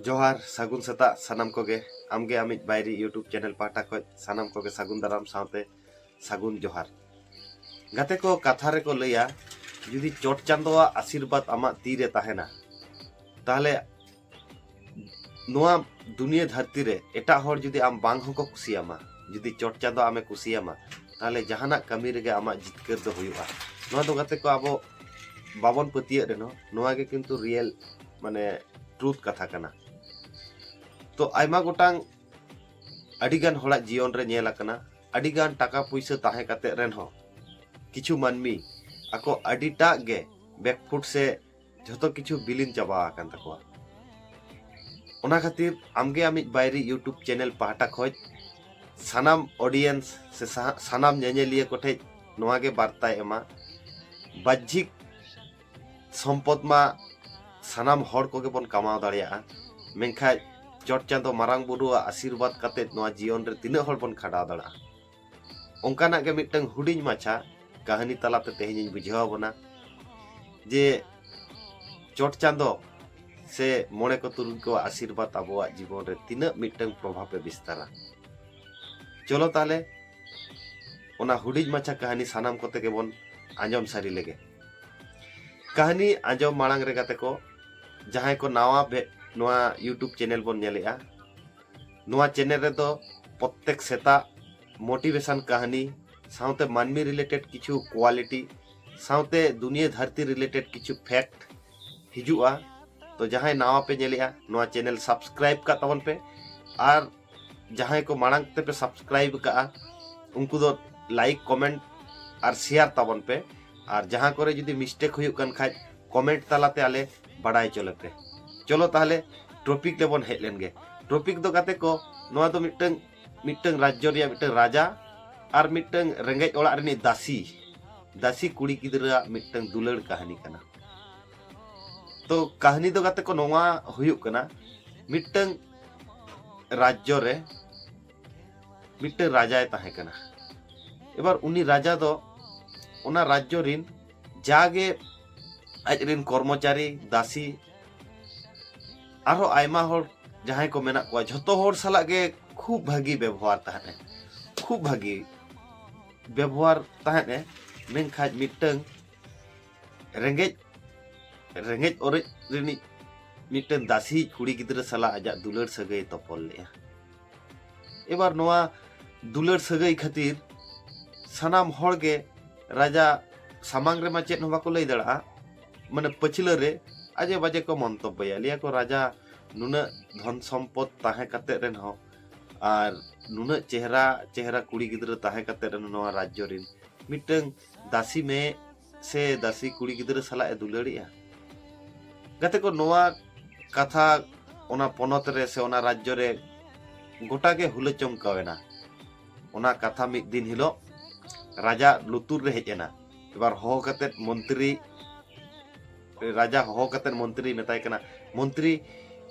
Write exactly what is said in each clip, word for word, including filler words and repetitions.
ᱡᱚᱦᱟᱨ, ᱥᱟᱹᱜᱩᱱ ᱥᱮᱛᱟᱜ ᱥᱟᱱᱟᱢ ᱠᱚᱜᱮ᱾ ᱟᱢᱜᱮ ᱟᱢᱤᱡ ᱵᱟᱭᱨᱤ YouTube ᱪᱮᱱᱮᱞ ᱯᱟᱦᱴᱟ ᱠᱷᱚᱱ ᱥᱟᱱᱟᱢ ᱠᱚᱜᱮ ᱥᱟᱹᱜᱩᱱ ᱫᱟᱨᱟᱢ ᱥᱟᱶᱛᱮ ᱥᱟᱹᱜᱩᱱ ᱡᱚᱦᱟᱨ᱾ ᱜᱟᱛᱮ ᱠᱚ, ᱠᱟᱛᱷᱟ ᱨᱮᱠᱚ ᱞᱟᱹᱭᱟ, ᱡᱩᱫᱤ ᱪᱚᱴ ᱪᱟᱸᱫᱳᱣᱟᱜ ᱟᱥᱤᱨᱵᱟᱫᱽ ᱟᱢᱟᱜ ᱛᱤ ᱨᱮ ᱛᱟᱦᱮᱱᱟ, ᱛᱟᱦᱞᱮ ᱱᱚᱣᱟ ᱫᱩᱱᱤᱭᱟᱹ ᱫᱷᱟᱹᱨᱛᱤ ᱨᱮ ᱮᱴᱟᱜ ᱦᱚᱲ ᱡᱩᱫᱤ ᱟᱢ ᱵᱟᱝ ᱦᱚᱸᱠᱚ ᱠᱩᱥᱤᱭᱟᱢᱟ, ᱡᱩᱫᱤ ᱪᱚᱴ ᱪᱟᱸᱫᱳ ᱟᱢᱮ ᱠᱩᱥᱤᱭᱟᱢᱟ, ᱛᱟᱦᱞᱮ ᱡᱟᱦᱟᱱᱟᱜ ᱠᱟᱹᱢᱤ ᱨᱮᱜᱮ ᱟᱢᱟᱜ ᱡᱤᱛᱠᱟᱹᱨ ᱫᱚ ᱦᱩᱭᱩᱜᱼᱟ᱾ ᱱᱚᱣᱟ ᱫᱚ ᱜᱟᱛᱮ ᱠᱚ, ᱟᱵᱚ ᱵᱟᱵᱚᱱ ᱯᱟᱹᱛᱭᱟᱹᱜ ᱨᱮᱦᱚᱸ, ᱱᱚᱣᱟ ᱜᱮ ᱠᱤᱱᱛᱩ ᱨᱤᱭᱮᱞ, ᱢᱟᱱᱮ, ᱴᱨᱩᱛᱷ ᱠᱟᱛᱷᱟ ᱠᱟᱱᱟ᱾ ᱛᱚ, ᱟᱭᱢᱟ ᱜᱚᱴᱟᱝ ᱟᱹᱰᱤᱜᱟᱱ ᱦᱚᱲᱟᱜ ᱡᱤᱭᱚᱱ ᱨᱮ ᱧᱮᱞ ᱟᱠᱟᱱᱟ, ᱟᱹᱰᱤᱜᱟᱱ ᱴᱟᱠᱟ ᱯᱩᱭᱥᱟᱹ ᱛᱟᱦᱮᱸ ᱠᱟᱛᱮ ᱨᱮᱱ ᱦᱚᱸ ᱠᱤᱪᱷᱩ ᱢᱟᱹᱱᱢᱤ ᱟᱠᱚ ᱟᱹᱰᱤᱴᱟᱜ ᱜᱮ ᱵᱮᱠᱯᱷᱩᱴ ᱥᱮ ᱡᱷᱚᱛᱚ ᱠᱤᱪᱷᱩ ᱵᱤᱞᱤᱱ ᱪᱟᱵᱟ ᱟᱠᱟᱱ ᱛᱟᱠᱚᱣᱟ᱾ ᱚᱱᱟ ᱠᱷᱟᱹᱛᱤᱨ ᱟᱢᱜᱮ ᱟᱢᱤᱡ ᱵᱟᱭᱨᱤ YouTube ᱪᱮᱱᱮᱞ ᱯᱟᱦᱴᱟ ᱠᱷᱚᱱ ᱥᱟᱱᱟᱢ ᱚᱰᱤᱭᱮᱱᱥ ᱥᱮ ᱥᱟ-, ᱥᱟᱱᱟᱢ ᱧᱮᱧᱮᱞᱤᱭᱟᱹ ᱠᱚᱴᱷᱮᱱ ᱱᱚᱣᱟ ᱜᱮ ᱵᱟᱨᱛᱟᱭ ᱮᱢᱟ, ᱵᱟᱦᱡᱤᱠ ᱥᱚᱢᱯᱚᱫ ᱢᱟ ᱥᱟᱱᱟᱢ ᱦᱚᱲ ᱠᱚᱜᱮ ᱵᱚᱱ ᱠᱟᱢᱟᱣ ᱫᱟᱲᱮᱭᱟᱜᱼᱟ, ᱢᱮᱱᱠᱷᱟᱱ ᱪᱚᱴ ᱪᱟᱸᱫᱚ ᱢᱟᱨᱟᱝ ᱵᱩᱨᱩᱣᱟᱜ ᱟᱥᱤᱨᱵᱟᱫᱽ ᱠᱟᱛᱮ ᱱᱚᱣᱟ ᱡᱤᱭᱚᱱ ᱨᱮ ᱛᱤᱱᱟᱹᱜ ᱦᱚᱲ ᱵᱚᱱ ᱠᱷᱟᱸᱰᱟᱣ ᱫᱟᱲᱮᱭᱟᱜᱼᱟ? ᱚᱱᱠᱟᱱᱟᱜ ᱜᱮ ᱢᱤᱫᱴᱟᱝ ᱦᱩᱰᱤᱧ ᱢᱟᱪᱷᱟ ᱠᱟᱹᱦᱱᱤ ᱛᱟᱞᱟᱛᱮ ᱛᱮᱦᱮᱧ ᱤᱧ ᱵᱩᱡᱷᱟᱹᱣ ᱟᱵᱚᱱᱟ ᱡᱮ ᱪᱚᱴ ᱪᱟᱸᱫᱚ ᱥᱮ ᱢᱚᱬᱮ ᱠᱚ ᱛᱩᱨᱩᱭ ᱠᱚᱣᱟᱜ ᱟᱥᱤᱨᱵᱟᱫᱽ ᱟᱵᱚᱣᱟᱜ ᱡᱤᱵᱚᱱ ᱨᱮ ᱛᱤᱱᱟᱹᱜ ᱢᱤᱫᱴᱟᱝ ᱯᱨᱚᱵᱷᱟᱵᱽ ᱮ ᱵᱤᱥᱛᱟᱨᱟ᱾ ᱪᱚᱞᱚ ᱛᱟᱦᱞᱮ ᱚᱱᱟ ᱦᱩᱰᱤᱧ ᱢᱟᱪᱷᱟ ᱠᱟᱹᱦᱱᱤ ᱥᱟᱱᱟᱢ ᱠᱚᱛᱮ ᱜᱮᱵᱚᱱ ᱟᱸᱡᱚᱢ ᱥᱟᱹᱨᱤ ᱞᱮᱜᱮ᱾ ᱠᱟᱹᱦᱱᱤ ᱟᱸᱡᱚᱢ ᱢᱟᱲᱟᱝ ᱨᱮ ᱜᱟᱛᱮ ᱠᱚ, ᱡᱟᱦᱟᱸᱭ ᱠᱚ ᱱᱟᱣᱟ ᱵᱷᱮ-, ᱱᱚᱣᱟ YouTube ᱪᱮᱱᱮᱞ ᱵᱚᱱ ᱧᱮᱞᱮᱜᱼᱟ, ᱱᱚᱣᱟ ᱪᱮᱱᱮᱞ ᱨᱮᱫᱚ ᱯᱨᱚᱛᱛᱮᱠ ᱥᱮᱛᱟᱜ ᱢᱳᱴᱤᱵᱷᱮᱥᱚᱱ ᱠᱟᱹᱦᱱᱤ ᱥᱟᱶᱛᱮ ᱢᱟᱹᱱᱢᱤ ᱨᱤᱞᱮᱴᱮᱰ ᱠᱤᱪᱷᱩ ᱠᱳᱣᱟᱞᱤᱴᱤ ᱥᱟᱶᱛᱮ ᱫᱩᱱᱤᱭᱟᱹ ᱫᱷᱟᱹᱨᱛᱤ ᱨᱤᱞᱮᱴᱮᱰ ᱠᱤᱪᱷᱩ ᱯᱷᱮᱠᱴ ᱦᱤᱡᱩᱜᱼᱟ᱾ ᱛᱚ, ᱡᱟᱦᱟᱸᱭ ᱱᱟᱣᱟ ᱯᱮ ᱧᱮᱞᱮᱜᱼᱟ, ᱱᱚᱣᱟ ᱪᱮᱱᱮᱞ ᱥᱟᱵᱥᱠᱨᱟᱭᱤᱵ ᱠᱟᱜ ᱛᱟᱵᱚᱱ ᱯᱮ, ᱟᱨ ᱡᱟᱦᱟᱸᱭ ᱠᱚ ᱢᱟᱲᱟᱝ ᱛᱮᱯᱮ ᱥᱟᱵᱥᱠᱨᱟᱭᱤᱵ ᱠᱟᱜᱼᱟ, ᱩᱱᱠᱩ ᱫᱚ ᱞᱟᱭᱤᱠ, ᱠᱚᱢᱮᱱᱴ ᱟᱨ ᱥᱮᱭᱟᱨ ᱛᱟᱵᱚᱱ ᱯᱮ᱾ ᱟᱨ ᱡᱟᱦᱟᱸ ᱠᱚᱨᱮ ᱡᱩᱫᱤ ᱢᱤᱥᱴᱮᱠ ᱦᱩᱭᱩᱜ ᱠᱟᱱ ᱠᱷᱟᱡ, ᱠᱚᱢᱮᱱᱴ ᱛᱟᱞᱟᱛᱮ ᱟᱞᱮ ᱵᱟᱰᱟᱭ ᱦᱚᱪᱚ ᱞᱮᱯᱮ᱾ ᱪᱚᱞᱚ ᱛᱟᱦᱞᱮ ᱴᱚᱯᱤᱠ ᱨᱮᱵᱚᱱ ᱦᱮᱡ ᱞᱮᱱ ᱜᱮ᱾ ᱴᱚᱯᱤᱠ ᱫᱚ ᱜᱟᱛᱮ ᱠᱚ, ᱱᱚᱣᱟ ᱫᱚ ᱢᱤᱫᱴᱟᱝ, ᱢᱤᱫᱴᱟᱝ ᱨᱟᱡᱽᱡᱚ ᱨᱮᱭᱟᱜ ᱢᱤᱫᱴᱟᱝ ᱨᱟᱡᱟ ᱟᱨ ᱢᱤᱫᱴᱟᱝ ᱨᱮᱸᱜᱮᱡ ᱚᱲᱟᱜ ᱨᱤᱱᱤᱡ ᱫᱟᱥᱤ, ᱫᱟᱥᱤ ᱠᱩᱲᱤ ᱜᱤᱫᱽᱨᱟᱹᱣᱟᱜ ᱢᱤᱫᱴᱟᱝ ᱫᱩᱞᱟᱹᱲ ᱠᱟᱹᱦᱱᱤ ᱠᱟᱱᱟ᱾ ᱛᱚ, ᱠᱟᱹᱦᱱᱤ ᱫᱚ ᱜᱟᱛᱮ ᱠᱚ ᱱᱚᱣᱟ ᱦᱩᱭᱩᱜ ᱠᱟᱱᱟ, ᱢᱤᱫᱴᱟᱝ ᱨᱟᱡᱽᱡᱚ ᱨᱮ ᱢᱤᱫᱴᱟᱝ ᱨᱟᱡᱟᱭ ᱛᱟᱦᱮᱸ ᱠᱟᱱᱟ᱾ ᱮᱵᱟᱨ ᱩᱱᱤ ᱨᱟᱡᱟ ᱫᱚ ᱚᱱᱟ ᱨᱟᱡᱽᱡᱚ ᱨᱤᱱ ᱡᱟᱜᱮ ᱟᱡ ᱨᱤᱱ ᱠᱚᱨᱢᱚᱪᱟᱨᱤ, ᱫᱟᱥᱤ ᱟᱨᱦᱚᱸ ᱟᱭᱢᱟ ᱦᱚᱲ ᱡᱟᱦᱟᱸᱭ ᱠᱚ ᱢᱮᱱᱟᱜ ᱠᱚᱣᱟ, ᱡᱷᱚᱛᱚ ᱦᱚᱲ ᱥᱟᱞᱟᱜ ᱜᱮ ᱠᱷᱩᱵ ᱵᱷᱟᱹᱜᱤ ᱵᱮᱵᱚᱦᱟᱨ ᱛᱟᱦᱮᱸᱫ ᱮ, ᱠᱷᱩᱵ ᱵᱷᱟᱹᱜᱤ ᱵᱮᱵᱚᱦᱟᱨ ᱛᱟᱦᱮᱸᱫ ᱮ᱾ ᱢᱮᱱᱠᱷᱟᱱ ᱢᱤᱫᱴᱟᱝ ᱨᱮᱸᱜᱮᱡ ᱨᱮᱸᱜᱮᱡ ᱚᱨᱮᱡ ᱨᱤᱱᱤᱡ ᱢᱤᱫᱴᱟᱝ ᱫᱟᱥᱤ ᱠᱩᱲᱤ ᱜᱤᱫᱽᱨᱟᱹ ᱥᱟᱞᱟᱜ ᱟᱡᱟᱜ ᱫᱩᱞᱟᱹᱲ ᱥᱟᱹᱜᱟᱹᱭ ᱛᱚᱯᱚᱞ ᱞᱮᱫᱼᱟ᱾ ᱮᱵᱟᱨ ᱱᱚᱣᱟ ᱫᱩᱞᱟᱹᱲ ᱥᱟᱹᱜᱟᱹᱭ ᱠᱷᱟᱹᱛᱤᱨ ᱥᱟᱱᱟᱢ ᱦᱚᱲ ᱜᱮ ᱨᱟᱡᱟ ᱥᱟᱢᱟᱝ ᱨᱮᱢᱟ ᱪᱮᱫ ᱦᱚᱸ ᱵᱟᱠᱚ ᱞᱟᱹᱭ ᱫᱟᱲᱮᱭᱟᱜᱼᱟ, ᱢᱟᱱᱮ ᱯᱟᱹᱪᱷᱞᱟᱹ ᱨᱮ ᱟᱡᱮ ᱵᱟᱡᱮ ᱠᱚ ᱢᱚᱱᱛᱚᱵᱵᱚᱭᱟ᱾ ᱞᱟᱹᱭᱟ ᱠᱚ, ᱨᱟᱡᱟ ᱱᱩᱱᱟᱹᱜ ᱫᱷᱚᱱ ᱥᱚᱢᱯᱚᱫ ᱛᱟᱦᱮᱸ ᱠᱟᱛᱮ ᱨᱮᱦᱚᱸ ᱟᱨ ᱱᱩᱱᱟᱹᱜ ᱪᱮᱦᱨᱟ ᱪᱮᱦᱨᱟ ᱠᱩᱲᱤ ᱜᱤᱫᱽᱨᱟᱹ ᱛᱟᱦᱮᱸ ᱠᱟᱛᱮ ᱨᱮᱦᱚᱸ ᱱᱚᱣᱟ ᱨᱟᱡᱽᱡᱚ ᱨᱤᱱ ᱢᱤᱫᱴᱟᱝ ᱫᱟᱥᱤ ᱢᱮ ᱥᱮ ᱫᱟᱥᱤ ᱠᱩᱲᱤ ᱜᱤᱫᱽᱨᱟᱹ ᱥᱟᱞᱟᱜ ᱮ ᱫᱩᱞᱟᱹᱲᱮᱜᱼᱟ? ᱜᱟᱛᱮ ᱠᱚ, ᱱᱚᱣᱟ ᱠᱟᱛᱷᱟ ᱚᱱᱟ ᱯᱚᱱᱚᱛ ᱨᱮ ᱥᱮ ᱚᱱᱟ ᱨᱟᱡᱽᱡᱚ ᱨᱮ ᱜᱚᱴᱟ ᱜᱮ ᱦᱩᱞᱟᱹ ᱪᱚᱢᱠᱟᱣ ᱮᱱᱟ᱾ ᱚᱱᱟ ᱠᱟᱛᱷᱟ ᱢᱤᱫ ᱫᱤᱱ ᱦᱤᱞᱳᱜ ᱨᱟᱡᱟ ᱞᱩᱛᱩᱨ ᱨᱮ ᱦᱮᱡ ᱮᱱᱟ᱾ ᱮᱵᱟᱨ ᱦᱚᱦᱚ ᱠᱟᱛᱮᱫ ᱢᱚᱱᱛᱨᱤ, ᱨᱟᱡᱟ ᱦᱚᱦᱚ ᱠᱟᱛᱮᱫ ᱢᱚᱱᱛᱨᱤ ᱢᱮᱛᱟᱭ ᱠᱟᱱᱟ, "ᱢᱚᱱᱛᱨᱤ,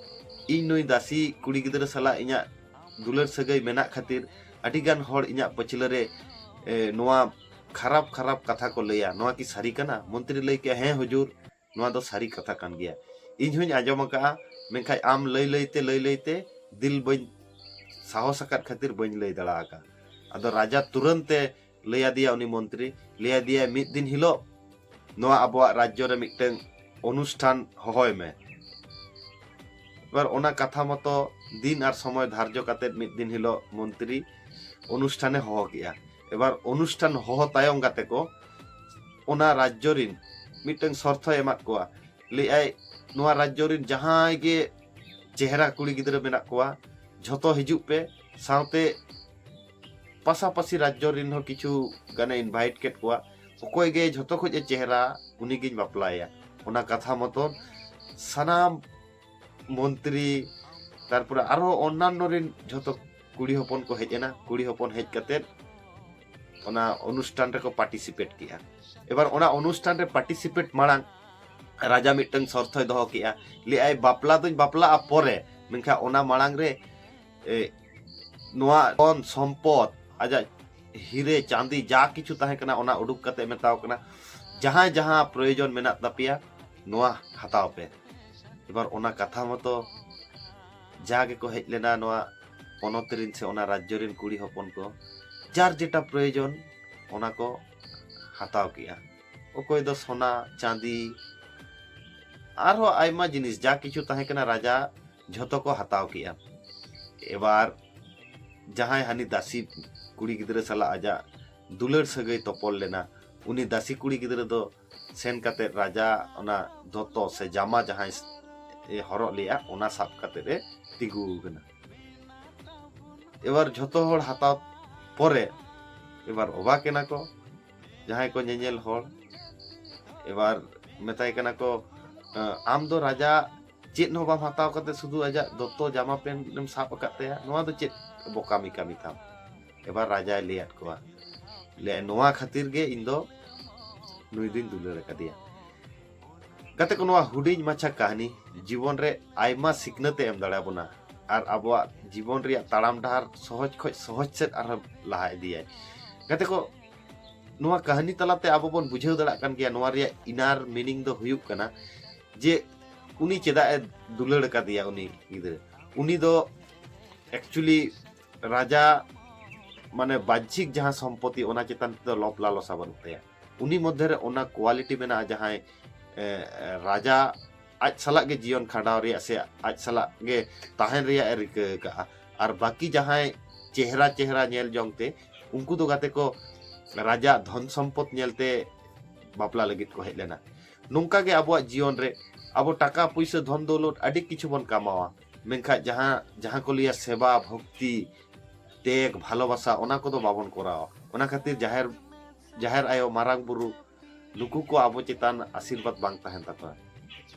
ᱤᱧ ᱱᱩᱭ ᱫᱟᱥᱤ ᱠᱩᱲᱤ ᱜᱤᱫᱽᱨᱟᱹ ᱥᱟᱞᱟᱜ ᱤᱧᱟᱹᱜ ᱫᱩᱞᱟᱹᱲ ᱥᱟᱹᱜᱟᱹᱭ ᱢᱮᱱᱟᱜ ᱠᱷᱟᱹᱛᱤᱨ ᱟᱹᱰᱤ ᱜᱟᱱ ᱦᱚᱲ ᱤᱧᱟᱹᱜ ᱯᱟᱹᱪᱷᱞᱟᱹ ᱨᱮ, ᱮ, ᱱᱚᱣᱟ ᱠᱷᱟᱨᱟᱯ ᱠᱷᱟᱨᱟᱯ ᱠᱟᱛᱷᱟ ᱠᱚ ᱞᱟᱹᱭᱟ, ᱱᱚᱣᱟ ᱠᱤ ᱥᱟᱹᱨᱤ ᱠᱟᱱᱟ?" ᱢᱚᱱᱛᱨᱤ ᱞᱟᱹᱭ ᱠᱮᱜᱼᱟ, "ᱦᱮᱸ ᱦᱩᱡᱩᱨ, ᱱᱚᱣᱟ ᱫᱚ ᱥᱟᱹᱨᱤ ᱠᱟᱛᱷᱟ ᱠᱟᱱ ᱜᱮᱭᱟ, ᱤᱧ ᱦᱚᱧ ᱟᱸᱡᱚᱢ ᱟᱠᱟᱫᱼᱟ, ᱢᱮᱱᱠᱷᱟᱱ ᱟᱢ ᱞᱟᱹᱭ ᱞᱟᱹᱭᱛᱮ ᱞᱟᱹᱭ ᱞᱟᱹᱭᱛᱮ ᱫᱤᱞ ᱵᱟᱹᱧ ᱥᱟᱦᱚᱥ ᱟᱠᱟᱫ ᱠᱷᱟᱹᱛᱤᱨ ᱵᱟᱹᱧ ᱞᱟᱹᱭ ᱫᱟᱲᱮ ᱟᱠᱟᱫᱼᱟ᱾" ᱟᱫᱚ ᱨᱟᱡᱟ ᱛᱩᱨᱟᱹᱱᱛ ᱮ ᱞᱟᱹᱭ ᱟᱫᱮᱭᱟ, ᱩᱱᱤ ᱢᱚᱱᱛᱨᱤ ᱞᱟᱹᱭ ᱟᱫᱮᱭᱟᱭ, "ᱢᱤᱫ ᱫᱤᱱ ᱦᱤᱞᱳᱜ ᱱᱚᱣᱟ ᱟᱵᱚᱣᱟᱜ ᱨᱟᱡᱽᱡᱚ ᱨᱮ ᱢᱤᱫᱴᱟᱝ ᱚᱱᱩᱥᱴᱷᱟᱱ ᱦᱚᱦᱚᱭ ᱢᱮ᱾ ᱮᱵᱟᱨ ᱚᱱᱟ ᱠᱟᱛᱷᱟ ᱢᱚᱛᱚ ᱫᱤᱱ ᱟᱨ ᱥᱚᱢᱚᱭ ᱫᱷᱟᱨᱡᱚ ᱠᱟᱛᱮᱫ ᱢᱤᱫ ᱫᱤᱱ ᱦᱤᱞᱳᱜ ᱢᱚᱱᱛᱨᱤ ᱚᱱᱩᱥᱴᱷᱟᱱᱮ ᱦᱚᱦᱚ ᱠᱮᱜᱼᱟ᱾ ᱮᱵᱟᱨ ᱚᱱᱩᱥᱴᱷᱟᱱ ᱦᱚᱦᱚ ᱛᱟᱭᱚᱢ ᱜᱟᱛᱮ ᱠᱚ, ᱚᱱᱟ ᱨᱟᱡᱽᱡᱚ ᱨᱤᱱ ᱢᱤᱫᱴᱟᱝ ᱥᱚᱨᱛᱷᱚᱭ ᱮᱢᱟᱫ ᱠᱚᱣᱟ᱾ ᱞᱟᱹᱭᱟᱭ, ᱱᱚᱣᱟ ᱨᱟᱡᱽᱡᱚ ᱨᱤᱱ ᱡᱟᱦᱟᱸᱭ ᱜᱮ ᱪᱮᱦᱨᱟ ᱠᱩᱲᱤ ᱜᱤᱫᱽᱨᱟᱹ ᱢᱮᱱᱟᱜ ᱠᱚᱣᱟ, ᱡᱷᱚᱛᱚ ᱦᱤᱡᱩᱜ ᱯᱮ, ᱥᱟᱶᱛᱮ ᱯᱟᱥᱟᱯᱟᱥᱤ ᱨᱟᱡᱽᱡᱚ ᱨᱤᱱ ᱦᱚᱸ ᱠᱤᱪᱷᱩ ᱜᱟᱱᱮ ᱤᱱᱵᱷᱟᱭᱤᱴ ᱠᱮᱫ ᱠᱚᱣᱟ᱾ ᱚᱠᱚᱭ ᱜᱮ ᱡᱷᱚᱛᱚ ᱠᱷᱚᱡ ᱮ ᱪᱮᱦᱨᱟ, ᱩᱱᱤ ᱜᱤᱧ ᱵᱟᱯᱞᱟᱭᱟ᱾ ᱚᱱᱟ ᱠᱟᱛᱷᱟ ᱢᱚᱛᱚᱱ ᱥᱟᱱᱟᱢ ᱢᱚᱱᱛᱨᱤ, ᱛᱟᱨᱯᱚᱨᱮ ᱟᱨᱦᱚᱸ ᱚᱱᱱᱟᱱᱱᱚ ᱨᱤᱱ ᱡᱷᱚᱛᱚ ᱠᱩᱲᱤ ᱦᱚᱯᱚᱱ ᱠᱚ ᱦᱮᱡ ᱮᱱᱟ᱾ ᱠᱩᱲᱤ ᱦᱚᱯᱚᱱ ᱦᱮᱡ ᱠᱟᱛᱮᱫ ᱚᱱᱟ ᱚᱱᱩᱥᱴᱷᱟᱱ ᱨᱮᱠᱚ ᱯᱟᱨᱴᱤᱥᱤᱯᱮᱴ ᱠᱮᱜᱼᱟ᱾ ᱮᱵᱟᱨ ᱚᱱᱟ ᱚᱱᱩᱥᱴᱷᱟᱱ ᱨᱮ ᱯᱟᱨᱴᱤᱥᱤᱯᱮᱴ ᱢᱟᱲᱟᱝ ᱨᱟᱡᱟ ᱢᱤᱫᱴᱟᱝ ᱥᱚᱨᱛᱷᱚᱭ ᱫᱚᱦᱚ ᱠᱮᱜᱼᱟ, ᱞᱟᱹᱭᱟᱭ, "ᱵᱟᱯᱞᱟ ᱫᱚᱧ ᱵᱟᱯᱞᱟᱜᱼᱟ ᱯᱚᱨᱮ, ᱢᱮᱱᱠᱷᱟᱱ ᱚᱱᱟ ᱢᱟᱲᱟᱝ ᱨᱮ, ᱮ, ᱱᱚᱣᱟ ᱫᱷᱚᱱ ᱥᱚᱢᱯᱚᱫ, ᱟᱡᱟᱜ ᱦᱤᱨᱮ ᱪᱟᱸᱫᱤ ᱡᱟ ᱠᱤᱪᱷᱩ ᱛᱟᱦᱮᱸ ᱠᱟᱱᱟ, ᱚᱱᱟ ᱩᱰᱩᱠ ᱠᱟᱛᱮ ᱢᱮᱛᱟᱣ ᱠᱟᱱᱟ, ᱡᱟᱦᱟᱸᱭ ᱡᱟᱦᱟᱸ ᱯᱨᱚᱭᱳᱡᱚᱱ ᱢᱮᱱᱟᱜ ᱛᱟᱯᱮᱭᱟ, ᱱᱚᱣᱟ ᱦᱟᱛᱟᱣ ᱯᱮ᱾" ᱮᱵᱟᱨ ᱚᱱᱟ ᱠᱟᱛᱷᱟ ᱢᱚᱛᱚ ᱡᱟ ᱜᱮᱠᱚ ᱦᱮᱡ ᱞᱮᱱᱟ ᱱᱚᱣᱟ ᱯᱚᱱᱚᱛ ᱨᱤᱱ ᱥᱮ ᱚᱱᱟ ᱨᱟᱡᱽᱡᱚ ᱨᱤᱱ ᱠᱩᱲᱤ ᱦᱚᱯᱚᱱ ᱠᱚ, ᱡᱟᱨ ᱡᱮᱴᱟ ᱯᱨᱚᱭᱳᱡᱚᱱ ᱚᱱᱟ ᱠᱚ ᱦᱟᱛᱟᱣ ᱠᱮᱜᱼᱟ᱾ ᱚᱠᱚᱭ ᱫᱚ ᱥᱚᱱᱟ, ᱪᱟᱸᱫᱤ, ᱟᱨᱦᱚᱸ ᱟᱭᱢᱟ ᱡᱤᱱᱤᱥ ᱡᱟ ᱠᱤᱪᱷᱩ ᱛᱟᱦᱮᱸ ᱠᱟᱱᱟ ᱨᱟᱡᱟ ᱡᱷᱚᱛᱚ ᱠᱚ ᱦᱟᱛᱟᱣ ᱠᱮᱜᱼᱟ᱾ ᱮᱵᱟᱨ ᱡᱟᱦᱟᱸᱭ ᱦᱟᱹᱱᱤ ᱫᱟᱥᱤ ᱠᱩᱲᱤ ᱜᱤᱫᱽᱨᱟᱹ ᱥᱟᱞᱟᱜ ᱟᱡᱟᱜ ᱫᱩᱞᱟᱹᱲ ᱥᱟᱹᱜᱟᱹᱭ ᱛᱚᱯᱚᱞ ᱞᱮᱱᱟ, ᱩᱱᱤ ᱫᱟᱥᱤ ᱠᱩᱲᱤ ᱜᱤᱫᱽᱨᱟᱹ ᱫᱚ ᱥᱮᱱ ᱠᱟᱛᱮ ᱨᱟᱡᱟ ᱚᱱᱟ ᱫᱚᱛᱚ ᱥᱮ ᱡᱟᱢᱟ ᱡᱟᱦᱟᱸᱭ ᱮ ᱦᱚᱨᱚᱜ ᱞᱮᱜᱼᱟ ᱚᱱᱟ ᱥᱟᱵ ᱠᱟᱛᱮ ᱮ ᱛᱤᱸᱜᱩ ᱟᱠᱟᱱᱟ᱾ ᱮᱵᱟᱨ ᱡᱷᱚᱛᱚ ᱦᱚᱲ ᱦᱟᱛᱟᱣ ᱯᱚᱨᱮ ᱮᱵᱟᱨ ᱚᱵᱟᱠ ᱮᱱᱟ ᱠᱚ ᱡᱟᱦᱟᱸᱭ ᱠᱚ ᱧᱮᱧᱮᱞ ᱦᱚᱲ᱾ ᱮᱵᱟᱨ ᱢᱮᱛᱟᱭ ᱠᱟᱱᱟ ᱠᱚ, "ᱟᱢ ᱫᱚ ᱨᱟᱡᱟ ᱪᱮᱫ ᱦᱚᱸ ᱵᱟᱢ ᱦᱟᱛᱟᱣ ᱠᱟᱛᱮ ᱥᱩᱫᱷᱩ ᱟᱡᱟᱜ ᱫᱚᱛᱚ ᱡᱟᱢᱟ ᱯᱮᱱᱴ ᱮᱢ ᱥᱟᱵ ᱟᱠᱟᱫ ᱛᱟᱭᱟ, ᱱᱚᱣᱟ ᱫᱚ ᱪᱮᱫ ᱵᱚᱠᱟᱢᱤ ᱠᱟᱹᱢᱤ ᱛᱟᱢ?" ᱮᱵᱟᱨ ᱨᱟᱡᱟᱭ ᱞᱟᱹᱭᱟᱫ ᱠᱚᱣᱟ, ᱞᱟᱹᱭ, "ᱱᱚᱣᱟ ᱠᱷᱟᱹᱛᱤᱨ ᱜᱮ ᱤᱧ ᱫᱚ ᱱᱩᱭ ᱫᱩᱧ ᱫᱩᱞᱟᱹᱲ ᱟᱠᱟᱫᱮᱭᱟ᱾" ᱜᱟᱛᱮ ᱠᱚ, ᱱᱚᱣᱟ ᱦᱩᱰᱤᱧ ᱢᱟᱪᱷᱟ ᱠᱟᱹᱦᱱᱤ ᱡᱤᱵᱚᱱ ᱨᱮ ᱟᱭᱢᱟ ᱥᱤᱠᱷᱱᱟᱹᱛ ᱮ ᱮᱢ ᱫᱟᱲᱮᱭᱟᱵᱚᱱᱟ ᱟᱨ ᱟᱵᱚᱣᱟᱜ ᱡᱤᱵᱚᱱ ᱨᱮᱭᱟᱜ ᱛᱟᱲᱟᱢ ᱰᱟᱦᱟᱨ ᱥᱚᱦᱚᱡ ᱠᱷᱚᱱ ᱥᱚᱦᱚᱡ ᱥᱮᱫ ᱟᱨᱦᱚᱸ ᱞᱟᱦᱟ ᱤᱫᱤᱭᱟᱭ᱾ ᱜᱟᱛᱮ ᱠᱚ, ᱱᱚᱣᱟ ᱠᱟᱹᱦᱱᱤ ᱛᱟᱞᱟᱛᱮ ᱟᱵᱚ ᱵᱚᱱ ᱵᱩᱡᱷᱟᱹᱣ ᱫᱟᱲᱮᱭᱟᱜ ᱠᱟᱱ ᱜᱮᱭᱟ ᱱᱚᱣᱟ ᱨᱮᱭᱟᱜ inner meaning ᱫᱚ ᱦᱩᱭᱩᱜ ᱠᱟᱱᱟ ᱡᱮ ᱩᱱᱤ ᱪᱮᱫᱟᱜ ᱮ ᱫᱩᱞᱟᱹᱲ ᱟᱠᱟᱫᱮᱭᱟ ᱩᱱᱤ ᱜᱤᱫᱽᱨᱟᱹ᱾ ᱩᱱᱤ ᱫᱚ actually ᱨᱟᱡᱟ ᱢᱟᱱᱮ ᱵᱟᱦᱭᱤᱠ ᱡᱟᱦᱟᱸ ᱥᱚᱢᱯᱚᱛᱤ ᱚᱱᱟ ᱪᱮᱛᱟᱱ ᱛᱮᱫᱚ ᱞᱚᱵᱽ ᱞᱟᱞᱚᱥᱟ ᱵᱟᱹᱱᱩᱜ ᱛᱟᱭᱟ᱾ ᱩᱱᱤ ᱢᱚᱫᱽᱫᱷᱮ ᱨᱮ ᱚᱱᱟ quality ᱢᱮᱱᱟᱜᱼᱟ ᱡᱟᱦᱟᱸᱭ ᱮ, ᱨᱟᱡᱟ ᱟᱡ ᱥᱟᱞᱟᱜ ᱜᱮ ᱡᱤᱭᱚᱱ ᱠᱷᱟᱸᱰᱟᱣ ᱨᱮᱭᱟᱜ ᱥᱮ ᱟᱡ ᱥᱟᱞᱟᱜ ᱜᱮ ᱛᱟᱦᱮᱱ ᱨᱮᱭᱟᱜ ᱮ ᱨᱤᱠᱟᱹ ᱟᱠᱟᱫᱼᱟ᱾ ᱟᱨ ᱵᱟᱹᱠᱤ ᱡᱟᱦᱟᱸᱭ ᱪᱮᱦᱨᱟ ᱪᱮᱦᱨᱟ ᱧᱮᱞ ᱡᱚᱝ ᱛᱮ ᱩᱱᱠᱩ ᱫᱚ ᱜᱟᱛᱮ ᱠᱚ ᱨᱟᱡᱟ ᱫᱷᱚᱱ ᱥᱚᱢᱯᱚᱫ ᱧᱮᱞᱛᱮ ᱵᱟᱯᱞᱟ ᱞᱟᱹᱜᱤᱫ ᱠᱚ ᱦᱮᱡ ᱞᱮᱱᱟ᱾ ᱱᱚᱝᱠᱟ ᱜᱮ ᱟᱵᱚᱣᱟᱜ ᱡᱤᱭᱚᱱ ᱨᱮ ᱟᱵᱚ ᱴᱟᱠᱟ ᱯᱩᱭᱥᱟᱹ ᱫᱷᱚᱱ ᱫᱚᱣᱞᱚᱛ ᱟᱹᱰᱤ ᱠᱤᱪᱷᱩ ᱵᱚᱱ ᱠᱟᱢᱟᱣᱟ, ᱢᱮᱱᱠᱷᱟᱱ ᱡᱟᱦᱟᱸ ᱡᱟᱦᱟᱸ ᱠᱚ ᱞᱟᱹᱭᱟ ᱥᱮᱵᱟ ᱵᱷᱚᱠᱛᱤ ᱛᱮᱜᱽ ᱵᱷᱟᱞᱚᱵᱟᱥᱟ ᱚᱱᱟ ᱠᱚᱫᱚ ᱵᱟᱵᱚᱱ ᱠᱚᱨᱟᱣᱟ᱾ ᱚᱱᱟ ᱠᱷᱟᱹᱛᱤᱨ ᱡᱟᱦᱮᱨ ᱡᱟᱦᱮᱨ ᱟᱭᱳ ᱢᱟᱨᱟᱝ ᱵᱩᱨᱩ ᱱᱩᱠᱩ ᱠᱚ ᱟᱵᱚ ᱪᱮᱛᱟᱱ ᱟᱥᱤᱨᱵᱟᱫᱽ ᱵᱟᱝ ᱛᱟᱦᱮᱱ ᱛᱟᱠᱚᱣᱟ᱾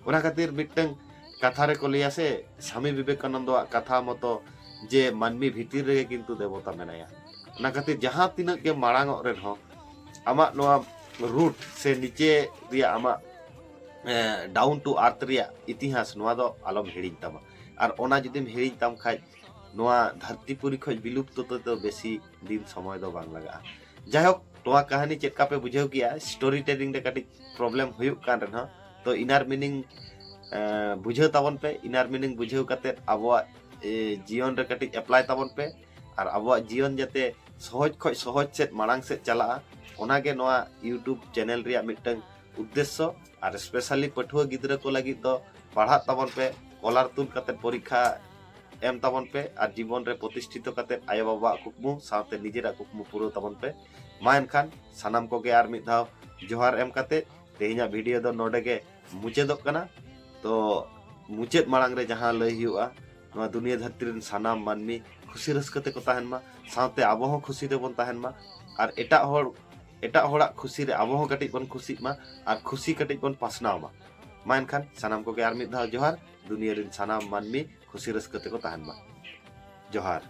ᱚᱱᱟ ᱠᱷᱟᱹᱛᱤᱨ ᱢᱤᱫᱴᱟᱝ ᱠᱟᱛᱷᱟ ᱨᱮᱠᱚ ᱞᱟᱹᱭᱟ ᱥᱮ ᱥᱟᱢᱤ ᱵᱤᱵᱮᱠᱟᱱᱚᱱᱫᱚᱣᱟᱜ ᱠᱟᱛᱷᱟ ᱢᱚᱛᱚ ᱡᱮ ᱢᱟᱹᱱᱢᱤ ᱵᱷᱤᱛᱤᱨ ᱨᱮᱜᱮ ᱠᱤᱱᱛᱩ ᱫᱮᱵᱚᱛᱟ ᱢᱮᱱᱟᱭᱟ᱾ ᱚᱱᱟ ᱠᱷᱟᱹᱛᱤᱨ ᱡᱟᱦᱟᱸ ᱛᱤᱱᱟᱹᱜ ᱜᱮ ᱢᱟᱲᱟᱝ ᱚᱜ ᱨᱮᱦᱚᱸ ᱟᱢᱟᱜ ᱱᱚᱣᱟ root ᱥᱮ ᱱᱤᱪᱮ ᱨᱮᱭᱟᱜ ᱟᱢᱟᱜ down to earth ᱨᱮᱭᱟᱜ ᱤᱛᱤᱦᱟᱥ ᱱᱚᱣᱟ ᱫᱚ ᱟᱞᱚᱢ ᱦᱤᱲᱤᱧ ᱛᱟᱢᱟ᱾ ᱟᱨ ᱚᱱᱟ ᱡᱩᱫᱤᱢ ᱦᱤᱲᱤᱧ ᱛᱟᱢ ᱠᱷᱟᱡ ᱱᱚᱣᱟ ᱫᱷᱟᱹᱨᱛᱤ ᱯᱩᱨᱤ ᱠᱷᱚᱡ ᱵᱤᱞᱩᱯᱛᱚ ᱛᱮᱫᱚ ᱵᱮᱥᱤ ᱫᱤᱱ ᱥᱚᱢᱚᱭ ᱫᱚ ᱵᱟᱝ ᱞᱟᱜᱟᱜᱼᱟ᱾ ᱡᱟᱭᱦᱳᱠ, ᱱᱚᱣᱟ ᱠᱟᱹᱦᱱᱤ ᱪᱮᱫ ᱞᱮᱠᱟ ᱯᱮ ᱵᱩᱡᱷᱟᱹᱣ ᱠᱮᱜᱼᱟ? Story telling ᱨᱮ ᱠᱟᱹᱴᱤᱡ problem ᱦᱩᱭᱩᱜ ᱠᱟᱱ ᱨᱮᱦᱚᱸ, ᱛᱚ inner meaning ᱮᱸ, ᱵᱩᱡᱷᱟᱹᱣ ᱛᱟᱵᱚᱱ ᱯᱮ, inner meaning ᱵᱩᱡᱷᱟᱹᱣ ᱠᱟᱛᱮᱫ ᱟᱵᱚᱣᱟᱜ, ᱮ, ᱡᱤᱭᱚᱱ ᱨᱮ ᱠᱟᱹᱴᱤᱡ apply ᱛᱟᱵᱚᱱ ᱯᱮ᱾ ᱟᱨ ᱟᱵᱚᱣᱟᱜ ᱡᱤᱭᱚᱱ ᱡᱟᱛᱮ ᱥᱚᱦᱚᱡ ᱠᱷᱚᱡ ᱥᱚᱦᱚᱡ ᱥᱮᱫ ᱢᱟᱲᱟᱝ ᱥᱮᱫ ᱪᱟᱞᱟᱜᱼᱟ, ᱚᱱᱟᱜᱮ ᱱᱚᱣᱟ YouTube channel ᱨᱮᱭᱟᱜ ᱢᱤᱫᱴᱟᱝ ᱩᱫᱽᱫᱮᱥᱥᱚ᱾ ᱟᱨ specially ᱯᱟᱹᱴᱷᱩᱣᱟᱹ ᱜᱤᱫᱽᱨᱟᱹ ᱠᱚ ᱞᱟᱹᱜᱤᱫ ᱫᱚ ᱯᱟᱲᱦᱟᱜ ᱛᱟᱵᱚᱱ ᱯᱮ, ᱠᱚᱞᱟᱨ ᱛᱩᱫ ᱠᱟᱛᱮᱫ ᱯᱚᱨᱤᱠᱠᱷᱟ ᱮᱢ ᱛᱟᱵᱚᱱ ᱯᱮ ᱟᱨ ᱡᱤᱵᱚᱱ ᱨᱮ ᱯᱨᱚᱛᱤᱥᱴᱷᱤᱛᱚ ᱠᱟᱛᱮᱫ ᱟᱭᱳᱼᱵᱟᱵᱟᱣᱟᱜ ᱠᱩᱠᱢᱩ ᱥᱟᱶᱛᱮ ᱱᱤᱡᱮᱨᱟᱜ ᱠᱩᱠᱢᱩ ᱯᱩᱨᱟᱹᱣ ᱛᱟᱵᱚᱱ ᱯᱮ᱾ ᱢᱟ ᱮᱱᱠᱷᱟᱱ ᱥᱟᱱᱟᱢ ᱠᱚᱜᱮ ᱟᱨ ᱢᱤᱫ ᱫᱷᱟᱣ ᱡᱚᱦᱟᱨ ᱮᱢ ᱠᱟᱛᱮᱫ ᱛᱮᱦᱮᱧᱟᱜ video ᱫᱚ ᱱᱚᱰᱮ ᱜᱮ ᱢᱩᱪᱟᱹᱫᱚᱜ ᱠᱟᱱᱟ᱾ ᱛᱚ ᱢᱩᱪᱟᱹᱫ ᱢᱟᱲᱟᱝ ᱨᱮ ᱡᱟᱦᱟᱸ ᱞᱟᱹᱭ ᱦᱩᱭᱩᱜᱼᱟ, ᱱᱚᱣᱟ ᱫᱩᱱᱤᱭᱟᱹ ᱫᱷᱟᱹᱨᱛᱤ ᱨᱮᱱ ᱥᱟᱱᱟᱢ ᱢᱟᱹᱱᱢᱤ ᱠᱷᱩᱥᱤ ᱨᱟᱹᱥᱠᱟᱹ ᱛᱮᱠᱚ ᱛᱟᱦᱮᱱ ᱢᱟ, ᱥᱟᱶᱛᱮ ᱟᱵᱚ ᱦᱚᱸ ᱠᱷᱩᱥᱤ ᱨᱮᱵᱚᱱ ᱛᱟᱦᱮᱱ ᱢᱟ, ᱟᱨ ᱮᱴᱟᱜ ᱦᱚᱲ, ᱮᱴᱟᱜ ᱦᱚᱲᱟᱜ ᱠᱷᱩᱥᱤ ᱨᱮ ᱟᱵᱚ ᱦᱚᱸ ᱠᱟᱹᱴᱤᱡ ᱵᱚᱱ ᱠᱷᱩᱥᱤᱜ ᱢᱟ ᱟᱨ ᱠᱷᱩᱥᱤ ᱠᱟᱹᱴᱤᱡ ᱵᱚᱱ ᱯᱟᱥᱱᱟᱣ ᱢᱟ᱾ ᱢᱟ ᱮᱱᱠᱷᱟᱱ ᱥᱟᱱᱟᱢ ᱠᱚᱜᱮ ᱟᱨ ᱢᱤᱫ ᱫᱷᱟᱣ ᱡᱚᱦᱟᱨ, ᱫᱩᱱᱤᱭᱟᱹ ᱨᱮᱱ ᱥᱟᱱᱟᱢ ᱢᱟᱹᱱᱢᱤ ᱠᱷᱩᱥᱤ ᱨᱟᱹᱥᱠᱟᱹ ᱛᱮᱠᱚ ᱛᱟᱦᱮᱱ ᱢᱟ᱾ ᱡᱚᱦᱟᱨ᱾